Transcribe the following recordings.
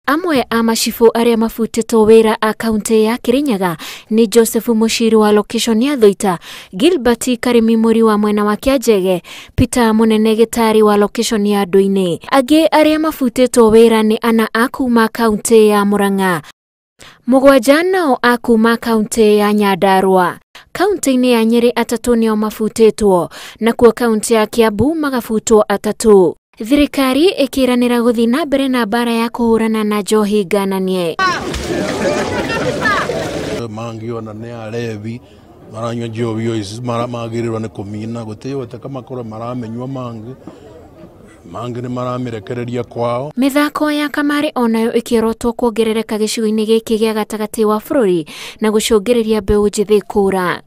Amwe a macibũ arĩa mabutĩtwo wĩra a kaunti ya Kirinyaga nĩ Joseph Muciru wa location ya Thũita, Gilbert Karimi Mũri wa mwena wa Kĩanjege, Peter Mũnene Gĩtari wa location ya Ndũinĩ. Angĩ arĩa mabutĩtwo wĩra nĩ ana a kuma kaunti ya Murang'a, 7 nao a kuma kaunti ya Nyandarua. Kaunti-inĩ ya Nyeri 3 nĩo mabutĩtwo, nakuo kaunti ya Kiambu magabutwo 3. Thirikari ĩkĩranĩra gũthiĩ na mbere na mbara ya kũhũrana na njohi ngananie. Mangiona nĩ alevi maranyua njohi ici magĩrĩirwo nĩ kũmina gũtĩhoteka makorwo maramĩnyua mangi mangi nĩ maramĩrekereria kwao. Mĩthako ya kamarĩ onayo ĩkĩorotwo kuongerereka gĩcigo-inĩ gĩkĩ gĩa gatagatĩ wa bũrũri na gũcũngĩrĩria mbeũ njĩthĩ kũra.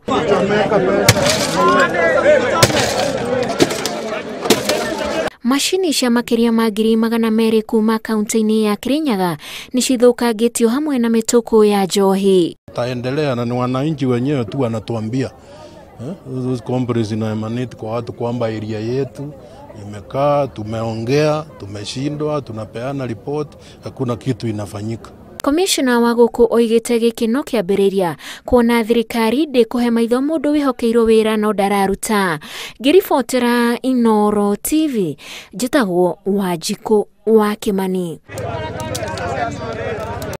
Macini cia makĩria ma 200,000 kuma kaunti-inĩ ya Kirinyaga nĩcithũkangĩtio hamwe na mĩtũkũ ya njohi. Taendelea na ni wananchi wenyewe tu wanatuambia those companies ina emanate kwa watu kwamba area yetu imekaa, tumeongea, tumeshindwa, tunapeana report, hakuna kitu inafanyika. Komishona wa gũkũ oigĩte gĩkĩ no kĩambĩrĩria kuona thirikari ndĩkũhe maitho mũndũ wĩhokeirwo wĩra no ndararuta. Ngĩribotera Inooro TV, njĩtagwo Wanjikũ wa Kĩmani.